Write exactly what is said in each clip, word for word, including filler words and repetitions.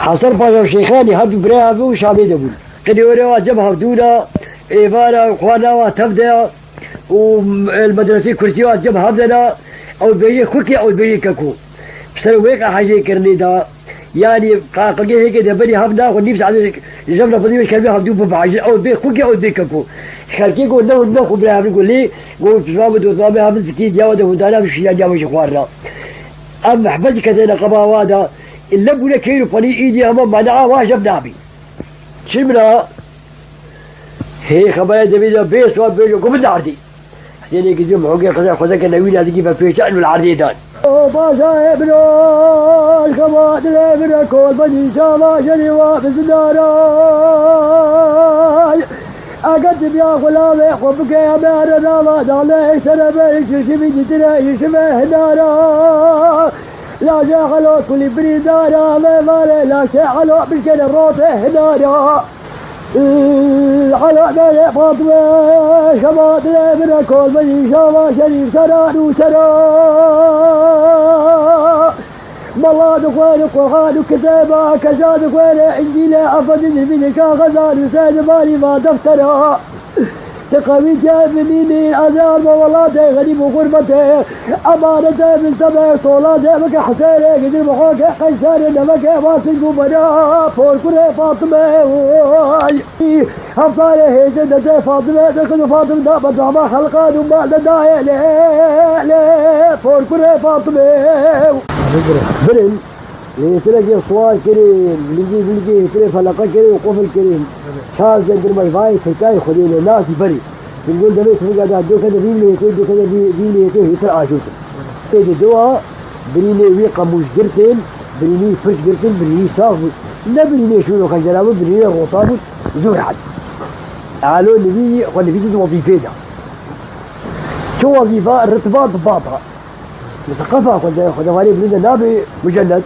Hesen Paşa û Şeyxanî hevdû birayê hev bûn, Şamê de bûn. Qinê were wa cem hevdû ne, êvara xwarina wa tev de ya û li medresê Kursî wa cem hev de ne, ew dibêjê xwikê, ew dibêjê keko. Bi ser wê qehecê kirinê de, yanî qaqilgê hêkê de berî hev naxwe, nîv saetê ji hev re xwedî wê kermê hevdû bibehecin, ew dibê xwikê, ew dibê keko. Xelkê got ne hûn nexwe birayê hev, got lê, got pismamê dotmamê hev zikî diya we de hûn dane hev şîraniya we jî xwarina. Em mehbet jî ketine qeba wa de, nebûne keyr û penî îdî hema mene'a wa jeb nabî. Çi min a? Hê xebera devê de bê sual bêjo ku min derdî. Hesênê gizî mihokê qizê xwe zeke newî nadikî ve pêşe û li erdê dan. O paşayê min o, xebat lê min e, kol benî şava şerî wa bi zindara. Eger tu biya xulamê xwe bike, em ê here nava dale, ê sere be, ê şişibî dîtire, ê şive hinara. Lajê xelo kulî birîndara, vê vale laşê xelo bişkene rote hinara. Xelo bêrê Fatime, şebat lê bire kol bejî, şava şerîf seran û sera. Mala dixwêne Qur'an û kitêba, kesa dixwêne Încîlê, efendî dibîne kaxezan û sê dibarî va deftera. Ti qewî çê binînî, ez ê arme welatê xerîb û xurbetê. Emanetê min tebe solatê bike Hesênê, gidin bi xokê Qeyserê, nevekê Wasil bû bera porkurê Fatime. Way! Hevsarê hêzê dedê Fatime, dikin û Fatim da betama xelqan û mal de dayê lê, lê porkurê Fatime. Birin. Lê hêtirekê suwar kirin, lingî lingî hêtirê feleqe kirin û qufil kirin. Çar cendirmej vayê Tirkayê Xwedê ne nasî berî. Bingol demê tirika da, dû kete vî lê hêtê, dû kete vî, vî lê hêtê hêtir ajotin. Tê di dua, birînê wî qemûş girtin, birînî firç girtin, birînî sax bû. Ne birînê şûn û xecera bû, birînê rota bû, zû rehet. Alo nivî, xwe nivî di wezîfê de. Çi wezîfa? Ritba dibata. Miseqefa xwende, xwendevanê bilind e, nabê mucennet.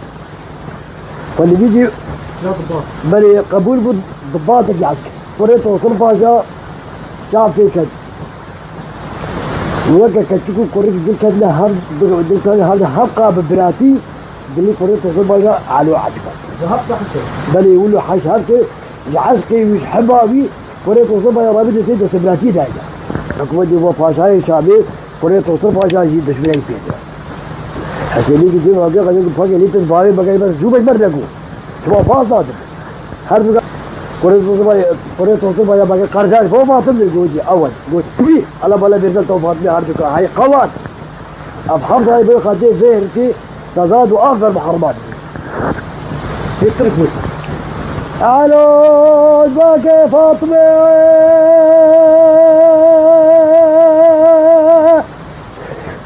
Xwendibî jî belê qebûl bû, dibatekî esker. Kurê Tosun Paşa çav pê ket. Weke keçik û kurik dil ketine hev, dil ketine hev, hev qa bi biratî, dilî Kurê Tosun Paşa elo eşq ket. Belê wilo heş hev ke, ji eşqê wî, ji heba wî, Kurê Tosun Paşa rabî destê destê biratiyê dayê. Hikûmetê bo paşayê Şamê, Kurê Tosun Paşa jî dişminekî pê dibe. Hesênî ki dû vake, qedê ku pakê lê pir bavê bikey, bes zû bej mer neku. Çima pas nadim? Her du Kurê Tosun Paşa, Kurê Tosun Paşa bake qerdaş bo Fatim de gotî, ew e, gotî. Wî, ala bala bêrzel to Fatimê her du ka, hey qewat. Ev hemzayê bi xatê vê herikê tezad û afer muharremat. Hê Tirk bû. Alo, zake Fatime.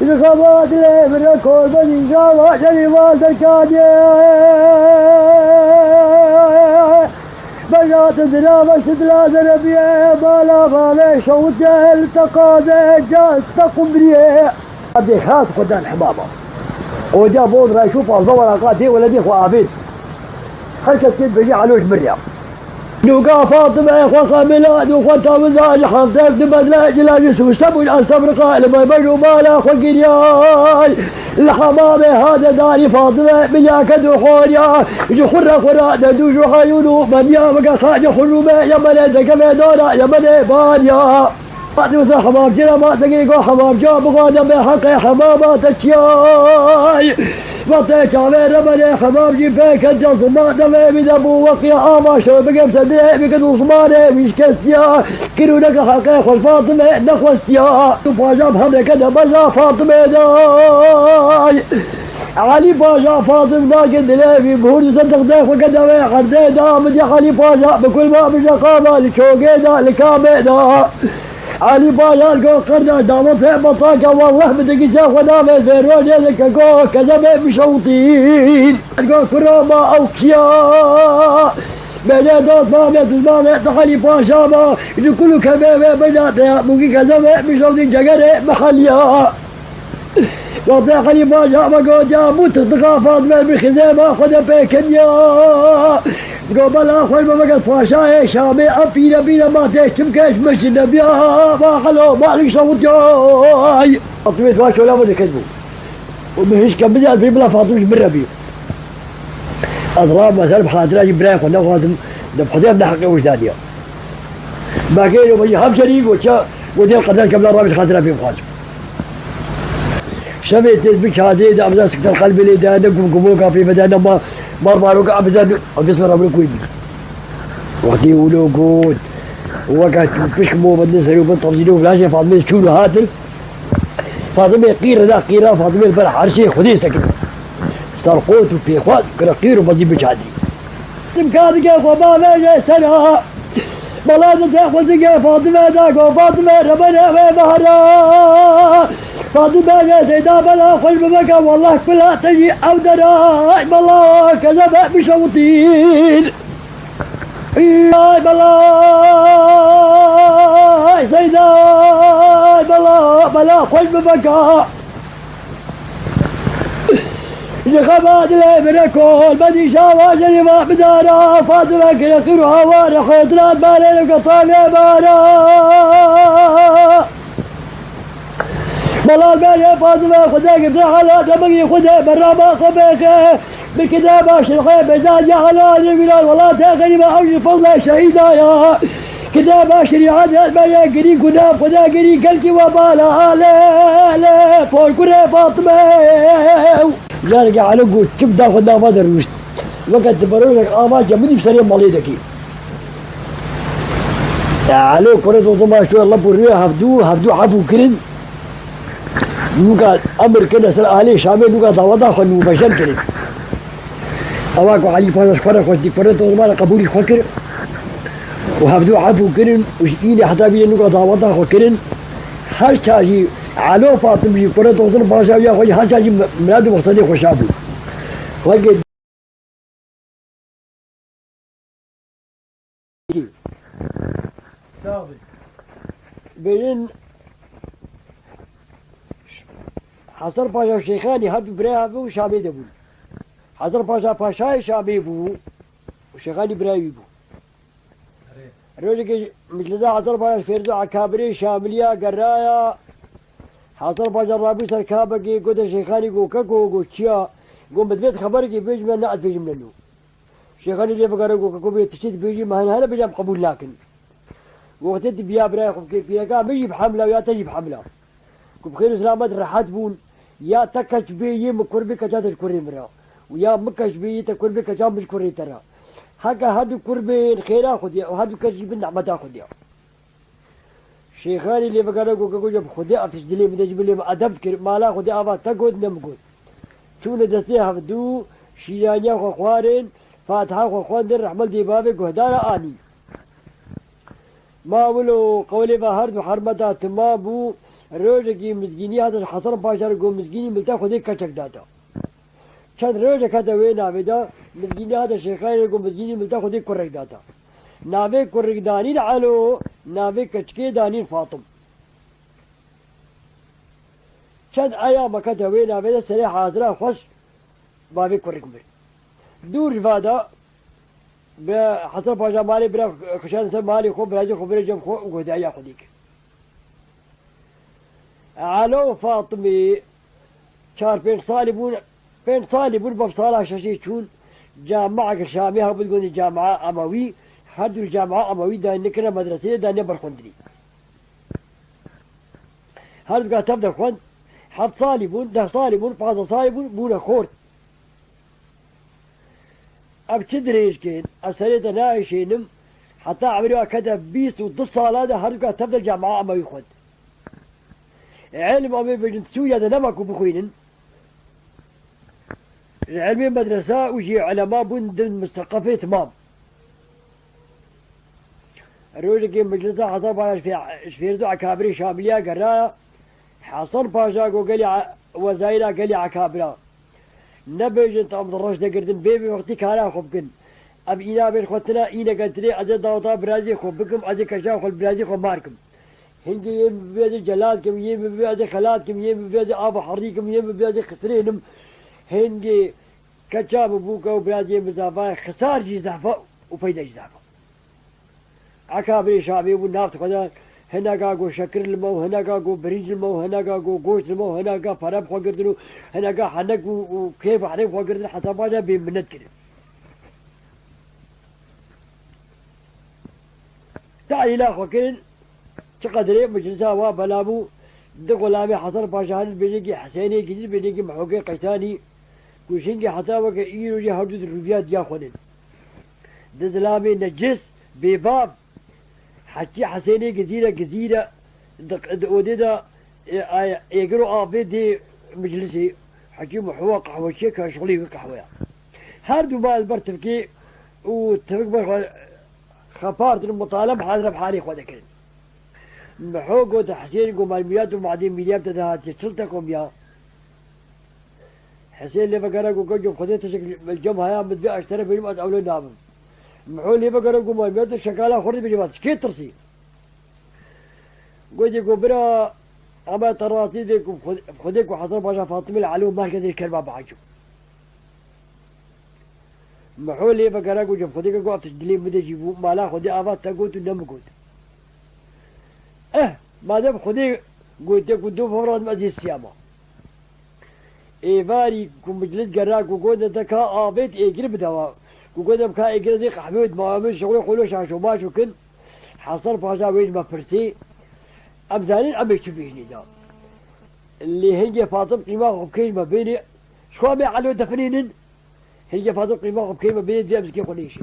Ji xebat lê bire korbenî java şerî val derkaniye. Bejate dira veşt dila zerebiye, bala bavê şewitye li teqaze ca tequmbriye. Dê xas xwe dan hemama. Oca von rayşû pazda weraqa dê weledê xwe avêt. Her kes kê dibêje alo ji min re. Nûka Fatime xwe xemila nû xwe tawiza ji hevdeh di bedle cilajî suşte bûn estebirqa li me bej û mala xwe giriyay. Li hemamê hade darî Fatime milyake du xoriya. Ji xurre xurra de dû ju heyûn û meniya bike xace xurûme ye mene dekeve dara ye mene bariya. Hadi wisa hemamcî re ma degê go hemamca bixwaze bê heqê hemama te çiyay. Wextê çavê remenê hemamcî pê ketiya zima devê wî de bû weqiya ava şew bigirte dilê wî kir û zimanê wî şikestiya. Kir û neke heqê xwe Fatime nexwestiya. Tu paja bi hemê kete beja Fatime day. Elî Paşa Fatim nake dilê wî bihûr di ser textê xwe kete wê erdê da bidî Elî Paşa bi kulma bije qama li çogê da li kamê da. Elî Paşa go qerda dawetê betake wallah bi digice xwe navê vê rojê de keko kezebê bişewtîn. Go kuro ma ew kiya. Bêje dot ma vê duzma vê di Elî Paşa ma ji kul û kemê wê bêje te ya bûkî kezebê bişewtîn cegerê miheliya. Wextê Elî Paşa me gotiya bû tixtiqa Fatime bi xizêma xwe de pê keniya. Go bela xwe ji me veke paşayê Şamê em pîre pîre ma tê çi bike ji me ji nebiya. Ma helo malik şewitiyay. Fatime dua şola me diket bû. Û min hişke bidî ez bî bila Fatime ji min re bî. Ez rabim ser bi xatira jî birayê xwe nexwazim, di bi Xwedê em ne heqê wijdanî ya. Bakê lo bejî hemşerî got ya, got dê qezel kem la rabî xatira pê bixwazim. Şevê têz bi çadê de, em zan siktir qelbê lê de, ne gum gumoka pê bide, ne ma-, mar maroka, em zan, em zan rabin kuy bî. Wextî wilo got, weke pişk mo bendin serî û bin tevzîlê û virajê Fatmê çûn û hatin. Fatimê qîr da qîra Fatimê li ber herşê Xwedê sekin. Serqot û pêxwaz kire qîr û bezî biçadî. Tim ka dike xwe bavêje sera. Bela dite xwe dike Fatime da go Fatime rebene wê bahara. Fatime ne Seyda bela xweş bibeke wallah kula te jî ew dera. Bela kezebe bişewitîn. Ay bela, ay Seyda, ay bela, bela xweş bibeka. Ji xema dilê min re kol, bedî şawa jenî va bidara, Fatime kire qîr û hawa re xwe dirat barê re ke tavê bara. Bela berê Fatime Xwedê girte hala demegî Xwedê berama xwe bêxe. Bi kide baş xwe bêza ya hala li wîran welatê xerîba ew jî fewla şehîda ya. Kide baş şerîet berê girî ku nav Xwedê girî gelkî we bala ale, ale, por kurê Fatime. Carekê Elo got, çi bi da xwe nava de rûşt. Weke tu berojek ava ke min dî bi serê malê dekî. Elo kurê Zozuma şû lep û rûyê hevdû, hevdû efû kirin. Nûka emir kirine ser alê Şamê, nûka daweta xwe nûvejen kirin. Ewa ku Elî Paşa ji xwe re xwestî, kurê Zozuma re qebûlî xwe kir. Û hevdû efû kirin û ji înê heta vînê nûka daweta xwe kirin. Her ça jî Elo Fatim jî kurê Zozuma paşa ya xwe jî her ça jî mirad û mexsedê xwe şa bû. Weke Sax bî. Bêjin Hesen Paşa û Şêxanî her du birayê hev bû Şamê de bûn. Hesen Paşa paşayê Şamê bû û Şêxanî birayê wî bû. Rojekê Miclisa Hesen Paşa Fêrzo Ekabirê Şamiliya geraya. Hesen Paşa rabû ser kabekê gote Şêxanî go keko go çiya. Go min divêt xeberekê bêjime ne ez bêjim ne nû. Şêxanî lê vegere go keko bê tiştê dibêjî me hene hene bêje em qebûl nakin. Go wextê tu biya birayê xwe bikê pîreka min jî bi hemla ya te jî bi hemla. Ku bi xêr û selamet rehet bûn. Ya te keç bê yê min kur bê keça te ji kurê min re. Û ya min keç bê yê te kur bê keça min ji kurê te re. Heke her du kur bên xêra Xwedê û her du keç jî bin nehmeta Xwedê. Şêxanî lê vegere go keko ji bi Xwedê ev tişt dilê min de ji bilê min edeb kir. Mala Xwedê ava te got ne min got. Çûne destê hevdû şîraniya xwe xwarên, Fatiha xwe xwendin, rehmet dê bavê guhdara anî. Ma wilo qewlê ve her du hermeta timam bû, rojekî mizgînî hate ji Hesen Paşa re got mizgînî min te Xwedê keçek data. Çend rojek hate wê navê de, mizgînî hate Şêxanê re got mizgînî min te Xwedê kurek data. Navê kurik danîn Elo, navê keçikê danîn Fatim. Çend eya me kete wê navê de serê hazira xweş bavê kurik mir. Dûr ji va de bi Hesen Paşa malê bira xişan ser malê xwe, biracê xwe, birê cem xwe û guhdariya xwe dî kir. Elo û Fatimê çar pênc salî bûn, pênc salî bûn, bab sala şeşê çûn, camia Şamê hebû digotin camia Emewî, her du camia Emewî dayîn nikirine medreseyê, dayîne berxwendinê. Her du tev de xwend, heft salî bûn, deh salî bûn, pazdeh salî bûn, bûne xort. Ev çi dirêj kên? Ez serê te naêşênim. Heta emirê wa kete bîst û du sala de her du tev de camia Emewî xwend. Îlim em ê bêjin Sûriya de nema ku bixwînin. Ji îlimê medresa û jî ulema bûn din misteqefê timam. Rojekê meclisa Hesen Paşa ji fê-, ji Fêrzo Ekabirê Şamiliya geraya, Hesen Paşa got gelî e-, wezayîra gelî Ekabira. Nebêjin tam di reş de girtin, bê bê wextî kara xwe bikin. Em îna bên xwe tina, îneke tirê ez ê daweta birazî xwe bikim, ez ê keşa xwe li birazî xwe mar kim. Hingê yê min bibê ez ê celal kim, yê min bibê ez ê xelat kim, yê min bibê ez ê ava herî kim, yê min bibê ez ê xisirênim. Hingê keça min bûke û biraziyê min zafa ye, xisar jî zafa û peyde jî zafa. Ekabirê Şamê bû nav dixwedin, hineka got şekir li me û hineka got birînc li me û hineka got goşt li me û hineka pere bi xwe girtin û hineka henek û, û kêf û herê bi xwe girtin, heta baş e bê minet kirin. Tehlîla xwe kirin, çi qedirê meclisa wa bela bû, di xulamê Hesen Paşa herin bêjekî Hesênê gidî bêjekî Mihokê Qeytanî, ku jingê heta weke îro jî her du di rûviya diya xwe nin. Di zilamê necis, bêbab, Hecî Hesênê gizîre gizîre di, di odê de, e, ay, êgir û avê dê meclisê. Hecî Miho qehweçiyek e, şixulê wî qehwe ye. Her du mal ber tivkê û tivik ber xwe xepartin û mitale bi hal re bi halê xwe dikirin. Miho got, Hesên, got, mal mîrat û madê mîriyem te de hatiye, çil te kom ya. Hesên lê vegere got, got, cem Xwedê tiştek cem haya min divê ez ji te re bêjim, ez ewle nabim. Miho lê vegere got, mal mîrat û şekala xwe re dibêjim, ez kê tirsî? Gotê ku bira, ema te rastî dê ku Xwed-, Xwedê ku Hesen Paşa Fatimê li Elo merkezê kerba biecib. Miho lê vegere ku cem Xwedê ke ku ev tişt dilê min de jî bû, mala Xwedê ava te got û ne min got. Eh, madem Xwedê gotiye ku du fevra ez ê siyama. Êvarî ku meclis gera ku got, te ka avêt êgir bide wa. Ku got, em ka êgir zî qehwê û dimawa min şixulê xwe lo şaşo maşo kin. Hesen Paşa wê ji me pirsî. Em zanin em ê çi bêjinî da. Lê hingê Fatim qîma xwe bikê ji me bênê. Ji xwe em ê Elo definînin. Hingê Fatim qîma xwe bikê me bênê, divê em zikê xwe nêşîn.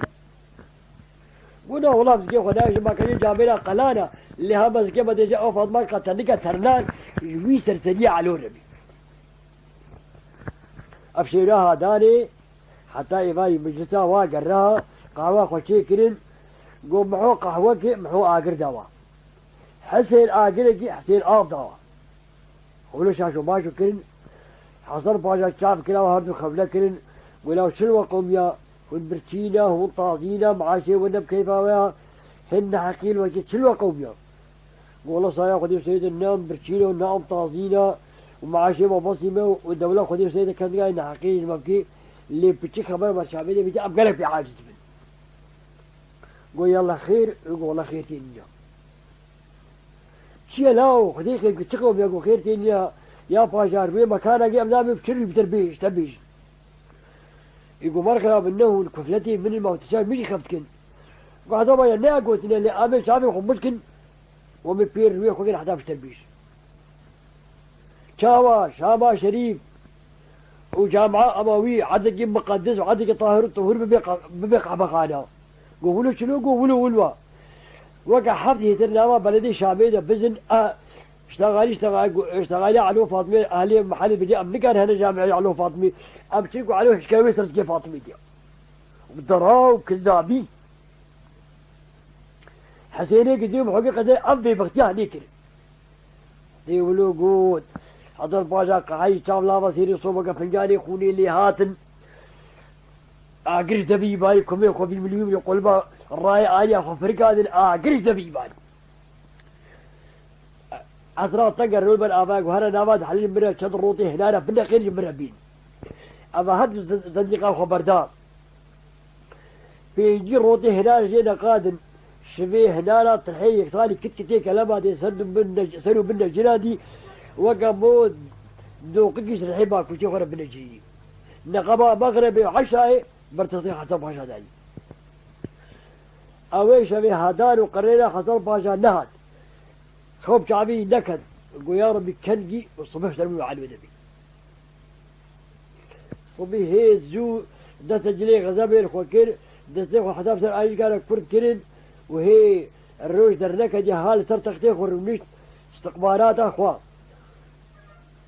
Got, na wela zikê xwe nayê, ji makanê camêra qelana, lê hema zikê me dêje ew Fatma qetenike ternan, ji wî serseriyê Elo re bî. Ev şêwra ha danê, heta êvarî meclisa wa gerra, qahwa xwe çêkirin, got, Miho qehwekê, Miho agir dawa. Hesên agirekî, Hesên av dawa. Xwe wilo şaşo maşo kirin. Hesen Paşa çav kira û her du xewle kirin. Got, law çil we qewmiya, hûn birçî ne, hûn tazî ne, maaşê we ne bi keyfa we ya, hin neheqî li we kir, çil we qewmiya. Got, wela saya Xwedê seyde ne em birçî ne û ne em tazî ne û maaşê me besî me û dewla Xwedê seyde kendiga neheqî ji me bikê, lê piçik xeber me çavê de bîte, em gelek pê aciz dibin. Got, yalla xêr, got, wela xêr tê nîya. Çi ye law, Xwedê xêr kir, çi qewmiya ku xêr tê nîya, ya paşar, wê mekanekê em nabê bi çi rû bi te bêj-, te bêjin. Ê ku merxera min ne hûn kufletê min in, ma tu çav min jî xeft dikin. Ku heta ma ya ne gotine, lê em ê çavê xwe mişkin, û em ê pêr rûyê xwe kin heta bi te bêjin. Çawa Şama Şerîf û Camia Emawî, erdekî miqedis û erdekî tahir û tuhur bibe qa-, bibe qehbexane. Go wilo çilo, go wilo wilwa. Weke heft hêtir nava beledê Şamê de bizin, a, ştegalî, ştegal-, ştegalî Elo Fatmê, ehlê mehelê bicê em nikarin hene camia Elo Fatmê. Em çin ku Elo hişke wê ser zikê Fatmê diye. Dara û kizabî. Hesênê gidî û Mihokê Qedê ev bêbextiya hanê kirin. Dê wilo got, Hesen Paşa qeheyî çav lava sêrê sobeke fincanê xûnê lê hatin. Agir ji devî îbarî kumê xwe vî milî wî qulba rayê aliya xwe firikadin, agir ji devî îbarî. Esra tenge rol ber ava ku here nava dihelîn min re çend rotê hinare binexêr ji min re bîn. Eva her du zin-, zindîqa xwe berda. Pêncî rotê hinare jê neqadin. Şivê hinara tirhê yeksalî kit kitê kelema dê ser du bin ne-, ser û bin necirandî weke mo doqikî ji rihê bakuçê xwe re binecirî. Neqeba mexrebê û eşayê ber tixtê Hesen Paşa dayî. Ewê şevê hadan û qirêra Hesen Paşa nehat. Xew bi çavî neket. Go ya Rebî kengî û sibih ser min û Elwê de bî. Sibî hê zû deste cilê xezebê li xwe kir, destê xwe heta bi ser alîkara kurd kirin û hê roj derneketiye ha li ser textê xwe rûnişt, istiqbarata xwe.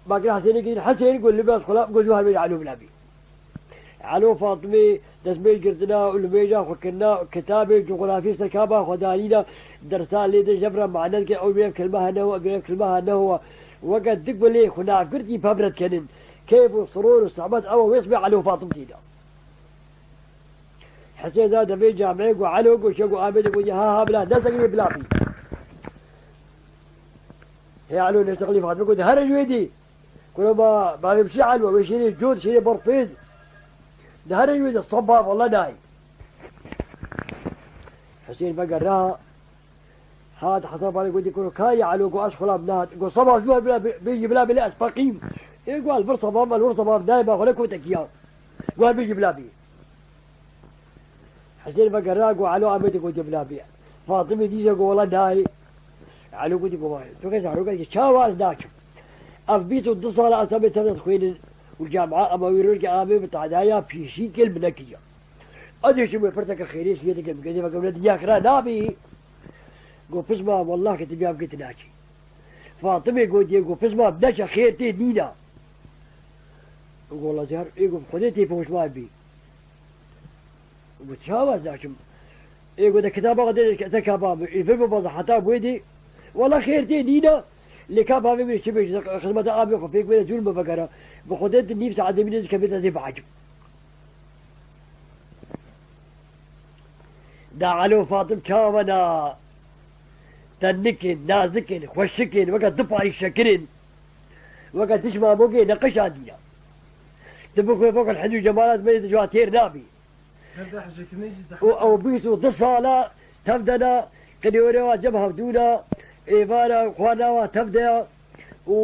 Bakir Hesênê kirin, Hesên, go li bes xwe la, go zû her bêje Elo bila bî. Elo Fatmê destmêj girtina û limêja xwe kirina, kitabê cografî ser kaba xwe danîna, dersa lê de jevra mane dike, ew vê kilme hene wa, vê kilme hene wa. Weke dik bi lê xwe navgirtî pevret kenin. Keyf û siror û sehmet ew wês bê Elo Fatim tîda. Hesê da devê camê got, Elo, got, şe got, Amedê got, ha, ha, bila, dest egirê bila bî. Hê Elo neşteqlî Fatime got, here ji wê dî. Kuro ma, bavê bi çi Elo, wê şêrê cot, şêrê bar pêd. Di here ji wê de seba, valla nayê. Hesên vegera, hat Hesen Paşa gotî, kuro, ka ya Elo, go ez xulam nehat. Go seba zû bila, bê, bê, bila, bila, ez peqîm. Ê go el vir seba, el vir seba, nayê, ma xwe le kotekiya. Go bê, bila bê. Hesên vegera, go Elo Amedê gotî bila bê. Fatimê dîsa got, "Wela nayê." Elo gotî, "Got, tu ke zarokekî çawa ez naçim? Ev bîst û du sala ez tevdê tevde dixwînin û camia ema wî rojekê amê bi tadaya pîşî kil bi nekiriya. Ez dê çim wê pirseke xêrê siyeteke bi gedê veke wile dinya xira nabî." Got, "Pisma, wellah ke tu biya bikê tu naçî." Fatimê gotiye, got, "Pisma, neçe xêr tê nîna." Got, "Wela car, ê got, Xwedê tê poşman bî." Got, "Çawa ez naçim?" Ê got, "De kitaba xwe dê te ka bavê. Ê vir bibaze heta wê dê. Wela xêr tê nîna. Lê ka bavê min çi bêje, xizmeta avê xwe pêk wêne zûn bivegere. Bi Xwedê tu nîv saetê min dê dikevê te zê biecib." Da Elo Fatim çawa na tennikin, nazikin, xweşikin, weke du parî şekirin, weke du şmamokê neqişandiya. Tu bixwe fokil hindû cemalat me tu ji wan têr nabî. Her de hejêkirinê jî û zehmet e. Ew bîst û du sala tev de ne, qinêwere wa cem hevdû ne, êvara xwarina wa tev de ye û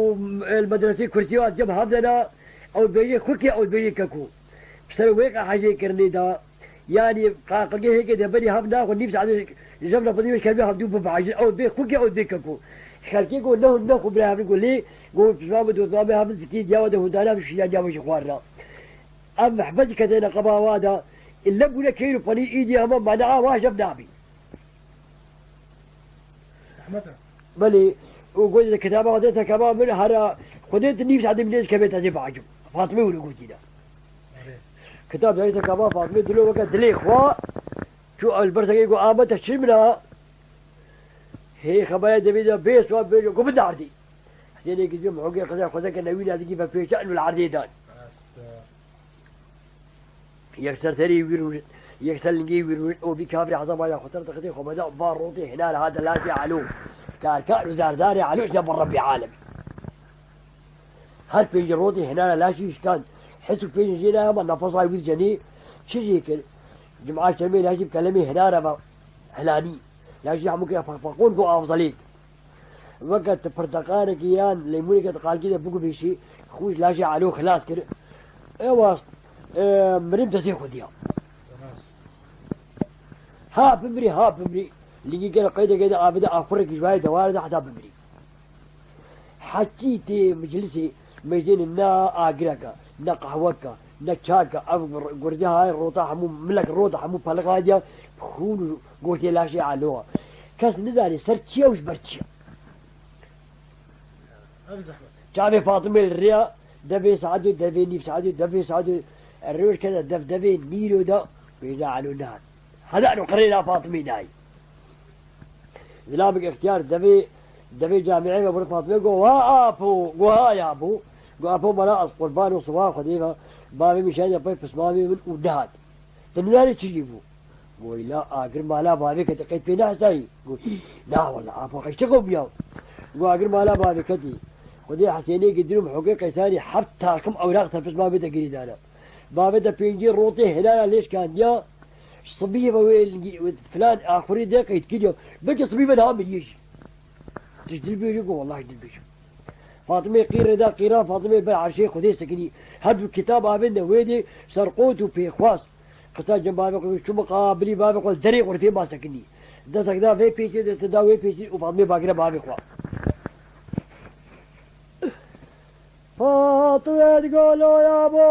li medresê kursî wa cem hev de ne, ew dibêjê xwikê, ew dibêjê keko. Bi ser wê qe hejêkirinê de, yanî qaqilgê hêkê de berî hev naxwe nîv saetê ji hev re xwedî wê kerbe hevdû bibehecin, ew dibê xwikê, ew dibê keko. Xelkê ku ne hûn ne xwe bira hev ku lê, ku pişman bi dotmamê hev zikî diya we de hûn dana şîra diya we jî xwarina. Ev mehbetî ke têne qeba wa de, îlle bûne keyr û penîr îdî hema manaa wa jeb nabî. Zehmet e. Belê, û gotî de kitaba Xwedê te kema min hera Xwedê tu nîv saetê min dê dikevê te dê biecib. Fatime wilo gotî de. Erê. Kitab dayî te kema Fatime dilo weke dilê xwe, çû ew li ber te kê got, "Ame te çi min a?" Hê xebera devê de bê sual bêje, got, "Min derdî." Hesênê gizî muhogê qizê xwezeke newî nadikî ve pêşe û li erdê dan. Rast e. Yekser serê wî rûnişt, yekser lingê wî rûnişt, û bî kavrê hezaba ya xwe ter dixitê xwe meda, va rotê hinare hate laşê Elo. Karkar û zardarê Elo işte bi Rebbê alemî. Her pêncî rotê hinare laşî şikand. His û pêncî jê nayama nefesa wî cenî çi jê kir? Cuma şemê laşî bi kelemê hinare ve hilanî. Laşî hemû kire paqpaqon ku avzelê. Weke tu pirteqanekî yan leymunekê tu qalkî de bigubêşî, xwe ji laşê Elo xilas kir. Ewa, e, mirim destê xwe diya. Ha bimirî, ha bimirî. Lingî gere qeydeke de avê de axurekî ji wayê dewar de heta bimirî. Heçî tê meclisê, meclê ne agireke, ne qehweke, ne çayke, ev gur-, gurdiha rota hemû, milek rota hemû peliqa diya, xûn û goştê laşê Elo. Kes nizanî ser çi ye û ji ber çi ye. Ev zehmet. Çavê Fatimê li rêya, devê saetê, devê nîv saetê, devê saetê, roj kete dev devê nîro de, bêje Elo nehat. Heda eno qirêna Fatimê nayê. Zilamik extiyar devê, devê camiyê ve bir Fatimê go, "Wa apo," go, "Ha ya bo." Go, "Apo, mala ez qurban û siwa Xwedê ve, bavê min şahid pey pismamê min û nehat. Tu nizanî çi jî bû." Go, "Îla agir mala bavê kete qey pê nehesayî." Go, "Na wela, apo qey çi qewmiya?" Go, "Agir mala bavê ketî. Xwedê Hesênê gidir û Mihokê Qeysanî heft taxim ewraq te pismamê te girî dane. Bavê te pêncî rotê hilala lê şikandiya, sibî ve wê lingî, wê filan axurî de qeyd kiriya. Belkî sibî ve niha miriye jî." Tu ji dil bêjî ku, "Wellah ji dil bêjim." Fatimê qîrê da qîra, Fatimê ber erşê Xwedê sekinî. Her du kitab avêne wê dê, ser qot û pêxwas. Qisa cem bavê xwe çû miqabilî bavê xwe derê xurtê ma sekinî. Destek da vê pêşê, destek da wê pêşê û Fatimê bagire bavê xwe. Fatime digalo ya bo.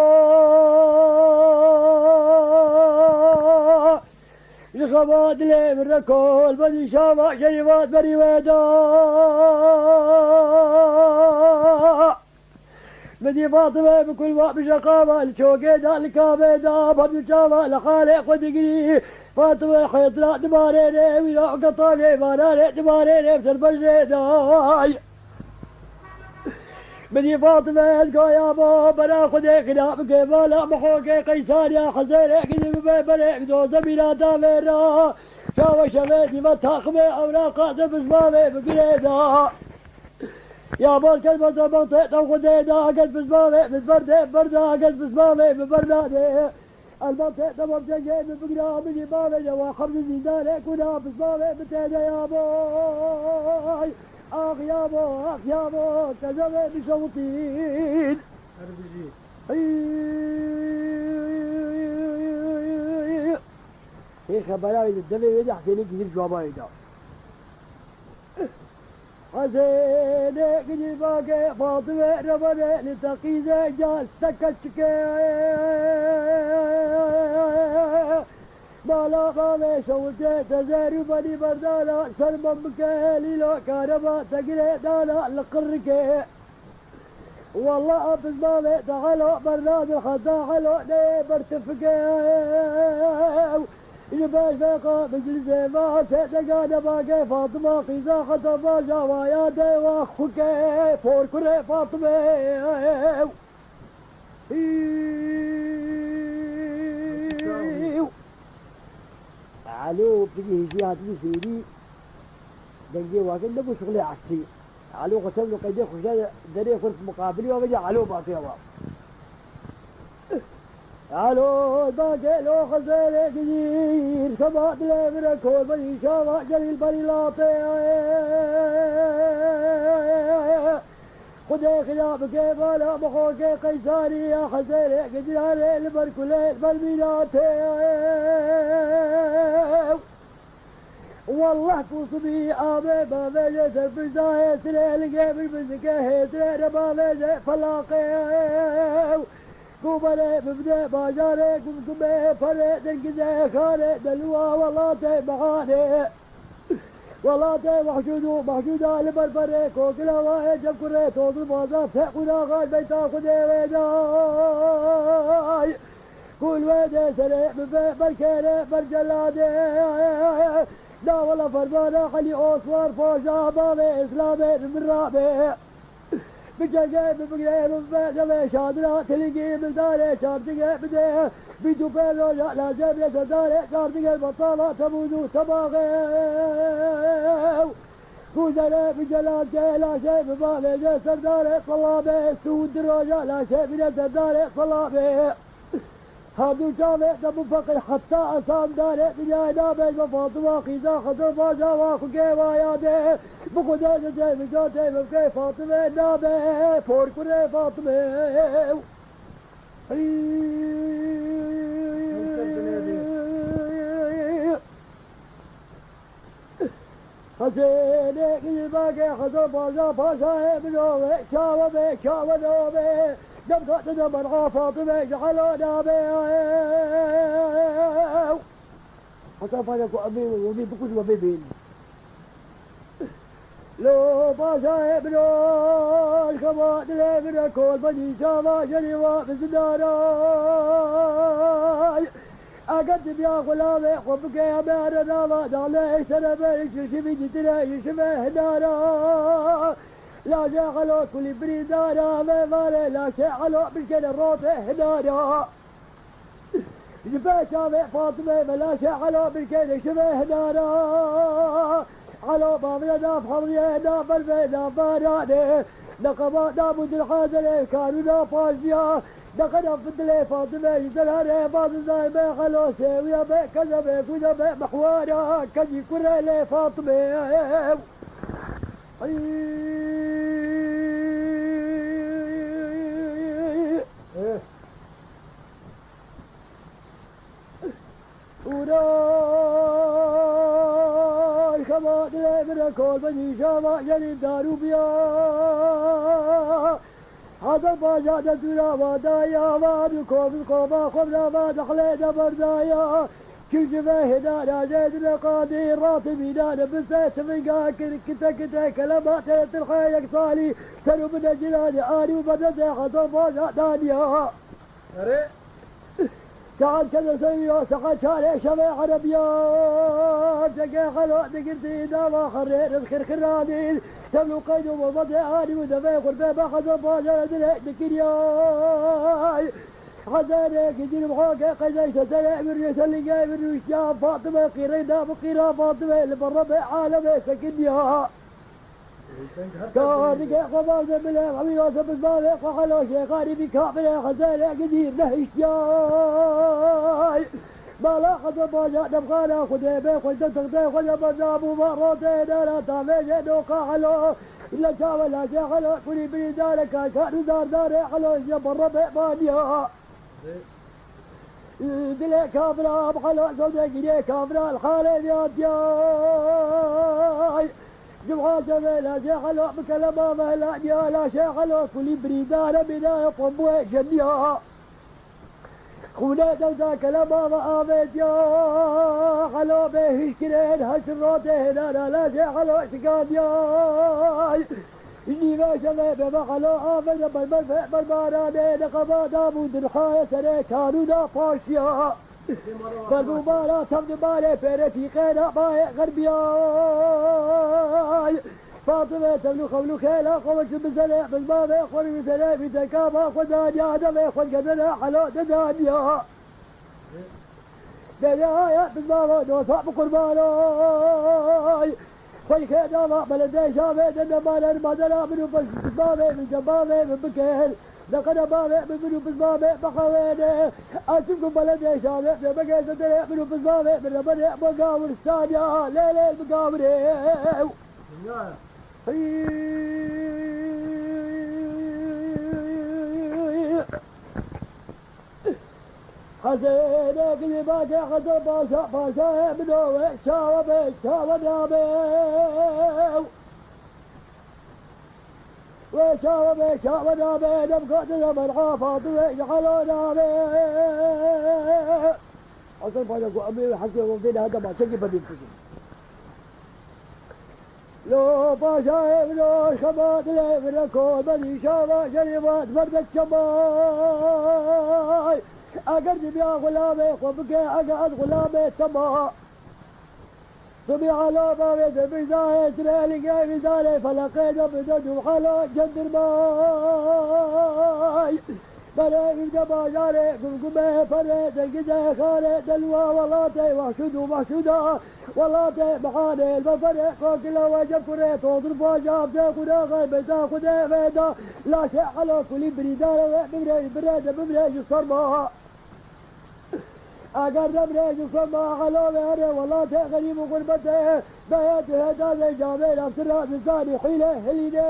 Ji xema dilê min re kol, bedî şava şerîvat berî wê da. Min dî Fatime bi kul wa bi şeqava li çokê da, li kavê da, bad û çava li xalê xwe digirî. Fatime xêtira dibarê rê, wî ra qetanê vanarê dibarê rê, ser bejê day. Min dî Fatime ez gaya ba, bera Xwedê xina bike bala, mihokê qeysariya hezêrê gidî bibe berê, bi doze mîrata vê ra. Çawa şevê dîve taximê ewra qate bizmavê bigirê da. Ya bal kes bese bal te, te Xwedê da, kes bizmavê bi berdê berda, kes bizmavê bi berda de. Elbette, tamam, sen gelme bir abi, bir abi, ya, var, bir zindane, kuna, bir abi, bir tane ya, boy. Ah, ya, boy, ah, ya, boy, kaza ve bir savutin. Her bir şey. Ay. Hey, xebera wê de, devê wê de, Hesênê gidip cevaba wê de. Hezênê gilî bage Fatime rebane li teqîze cal teke çike. Mala bavê şewitê te zerû benî berdana ser me bike lîlo kareba te girê dana li qirrikê. Wallah, a bizmavê te helo bernadin heta helo neyê bertifike. Ji beş veqa meclisê me hate degane bage Fatima qîza heta baja waya de wa xuke por kurê Fatime. Alo, pidî hêjî hatibû sêrî, dengê wakin nebû şixulê eksî. Alo, xwe tevlo qeydê xwe jî derê xurt muqabilî wa vecî alo batiya wa. Alo, bakê lo xezêrê gizîr, kema dilê min e korbanî şava Celîl Berî Latê. Xwedê xira bike bala mixokê qeysarî ya xezêrê gizîranê li ber kulê li ber mînatê. Wallah ku sibî avê bavêje serpişta hêsirê, lingê min bizike hêsirê re bavêje pelaqê. Ku berê bibide bajarê, gumgumê perê, dergize xarê, delûa welatê mehanê. Welatê wehşûd û mehşûda li ber berê, kokila wayê cem kurê, tozil baza feqûna xal beyta xwedê wê day. Kul wê dê serê bibe berkêrê berceladê. Da wela fermana Elî Osman Paşa bavê Îslamê bi min rabe. Bi cengê bi bigirê bi be demê şadira tilingî bi darê çardigê bide. Bi tu pê roja lazê bê sedarê çardigê batala temûz û temaxê. Kuzere bi celatê laşê bi bavê de serdarê Selamê. Sûd roja laşê bine serdarê Selamê. Her du çavê de bû feqîr heta esan darê dinyayê nabê ji Fatima qîza Xezir baca wa xwe kê wa yadê. Bi Xwedê de tê bi can tê bi kê Fatime nabê por kurê Fatime. Hezênê gilbagê Xezir Paşa, paşayê min o be, çawa be, çawa ne o be. Dem katine mer'a Fatime ji hela nabe. Xezir Paşa ku emê we, we bê bikû ji we bê bên. Lo paşayê min o, ji xema dilê min e kol benî çava jenî wa bi zindana. Eger dibiya xulamê xwe bike, em ê here nava dane, ê sere be, ê şişimî dîtine, ê şime hinara. Laşê Elo kulî birîndara, ve vare laşê Elo bişkene rote hinara. Ji pêş çavê Fatime ve laşê Elo bişkene şime hinara. Elo bavire nav hewliye, nav berve, nav barane. Neqeba nav û dilhazire, karûna paştiya. Neqeda fidilê Fatime ji derare bazizayê me xelo sêwiya me kezebe kude me mehwara kezî kurê lê Fatime. Ay. Eh. Ûra xema dilê min re kol be nîşama gelî darû biya. Hada baja de dûra va daya va du komin kova xwe bira va dexlê de berdaya. Çû ji ve hêna rajê dine qadî rate mînane bise tivinga kir kite kite kelema tê tirxê yek salî ser û bine ciranê arî û bede de hada baja daniya. Erê. Saet kede sewiya, saet çarê şevê erebiya. Cegê xelo digirtî dava xerê riz xirxiranî. Tevlû qeyd û bomadê anî û devê xurbê be xezo bajara direk dikiriyay. Xezerê gidîr bi xokê qeydê şeserê ewir rêselîgê ewir rûştiya Fatime qîrê da bi qîra Fatime li berre be alemê sekiniya. Karnike xwe bavde bile, hemî wase bizmane xwe helo şêxanî bî kafirê xezerê gidîr nehiştiyay. Mala xeze baja demxana xwe dê bê xwe de textê xwe de berdabû va rotê dara tavêjê doqa helo. Île çawe lajê helo kurî birî dare kaykan û dardare helo je berre bê baniya. Dilê kafira bi hela zewde girê kafira li xalê viyatiyay. Cumha cevê lajê helo bi kelema ve helaniya, laşê helo kulî birîndare bînayê qombuê jeniya. Xûnê dewda kelema ve avêtiya, helo bê hişkirên heşt rotê hênana lajê helo şikandiyay. Nîve şevê bê ve helo avê de berber ve berbaranê de qebada bû dirhayê serê kanûna paşiya. Bergûbara tevdibarê pêre fîqêra bayê xerbiyay. Fatime tevlû xewlû xêla xwe wekî bizerê bizmavê xwe rû serê vî tekama xwe daniya devê xwe gedene helo de daniya. Derya ya bizmava dosa bi qurbanay. Xwey xêdava beledê şavê de nemaner madera min û bizmavê min cebavê min bikin. Deqene bavê min, min û bizmavê bixewêne. Ez çimku beledê şavê bê begê zedere min û bizmavê min reberê bo gawiristaniya. Lê lê bi gawirê. Hî. Hezêne gilî bake heze başa, başa e min o we çawa be, çawa nabe. We çawa be, çawa nabe, dem gotin e merha Fatime ji helo nabe. Hezên başa ku em ê hezê wan vê hede ma çekî bedîl bikin. Lo paşayê min o şema dilê min re kor bedî şama şerî vat berdek çemay. Eger dibiya xulamê xwe bike, eger ez xulamê tema. Dibiya lo bavê de bijda hêtire ligê vîzarê feleqê de bide dû helo cendirmay. Berê û de bajarê gumgumê perê de gide xarê delwa welatê wahşûd û mahşûda. Welatê mihanê li beferê kokila we cem kurê todir bajar de xwira xeybeta xwedê veda. Laşê helo kulî birîdare we bimre bire de bimre ji serma. Eger demre ji xwe ma helo ve here welatê xerîb û xurbetê, beye tu heta zey camê nafsira dizanî hîle hilîne.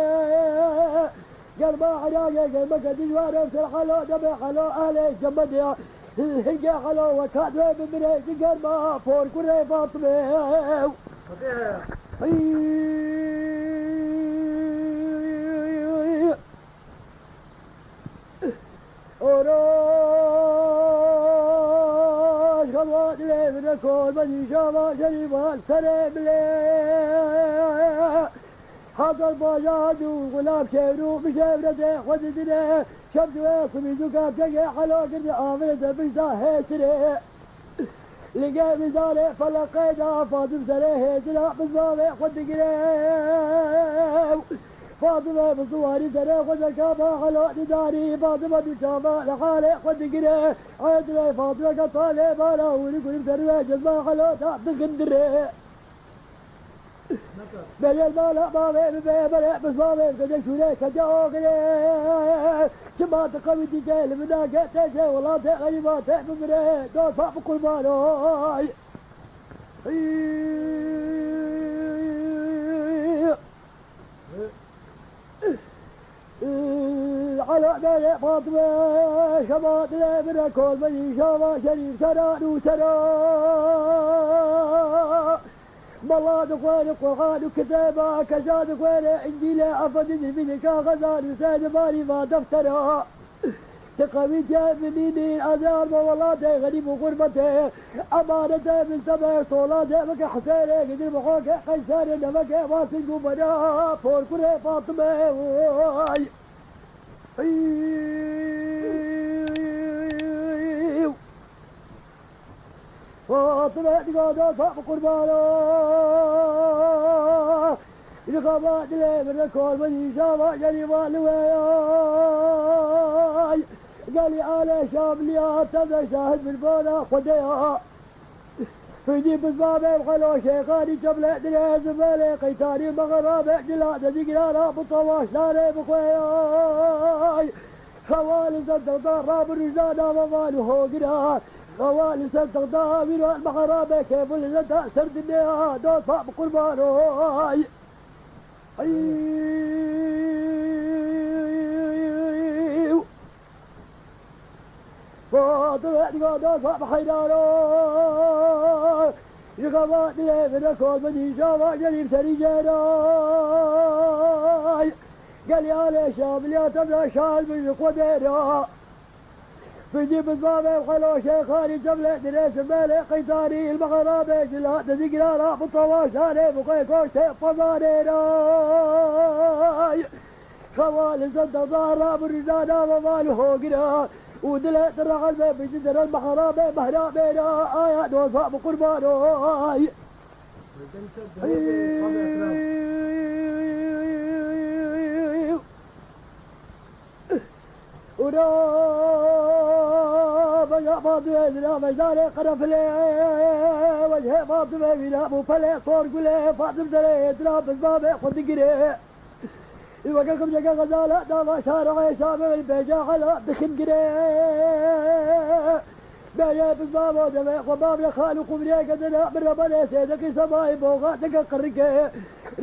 Germa Iraqê germeke dijwar em ser helo demê helo ehlê cemedê ya. Hingê helo wekat wê bimire ji germa por kurê Fatime. Oroş xebat lê bide kor bedî şava şerîfa serê bilê. Hazar bajar dû xulam şevr û bi şevretê xwe didine. Şev diwe ku mîzûka pegê helo girdi avire de bijda hêsirê. Li gel bizarê feleqê de Fatim serê hêdira bizmavê xwe digire. Fatime bi ziwarî serê xwe dekaba helo didarî. Fatime bi çava li halê xwe digire. Hêdira Fatime ke talê bala hûrî kurî ser we cezma helo da digindire. Belê mala bavê bibe, belê bizmavê gede şûrê kete ogirê. Çima tu qewî dîke li min nake te jê welatê xerîba te bimire. Dofa bi qurban oy. Ela belê Fatime, şema dilê min re kol beyî şava şerîf sera nû sera. Mala dixwêne Qur'an û kitêba, keza dixwêne Încîlê, efendî dibîne kaxezan û sê dibarî va deftera. Ti qewîtiye binînî, ez ê arme welatê xerîb û xurbetê. Emanetê min tebe solatê bike Husênê, gidir bi xokê Qeyserê, nevekê Wasil Gumera, porkurê Fatime. Oy. Oy. Fatime digada sap qurbana. Ji xebat dilê min re kor min îşava şerîfa li we ya. Gelî alê Şamliya te de şahid bin bona Xwedê ya. Fidî bizmavê xelo şêxanî çemle dilê zimelê qeytanî mexerabe cila de digirana bi tewaşlarê bi xwe ya. Xewa li ser texta rabin rûjda nava van û hogira. Xewa li ser texta wîran mexerabe kêfin li zeta ser dineya dost pa bi qurban oy. Ay. Fatime diga dost pa bi heyrana. Ji xebat dilê min re kol bidî, şava gelî serî jêray. Gelî alê şabiliya te bira şal bin ji xwe dêra. Piştî bizmavê xwe lo şêxanî cemlê dirê ji melê qeytarî il mexerabê ji la dizigira ra bi tewaşanê bi xwe koştê pezarê ray. Xewa li ser dezara bi rûjana ve van hogire û dilê te rehez be bi ji dere mexerabê mehrabê ra aya doza bi qurbaray. Ura beya Fatime dira mejdarê qerefilê, wejhê Fatime wîna bû pelê sor gulê, Fatim derê dira bizmavê xwe digire. Weke qimceke xezala dava şarê Şamê bêje hela dixin gire. Bêje bizmavo devê xwe bavre xal û qubriyeke dina min re berê sêdekî semayî boxa dike qirike.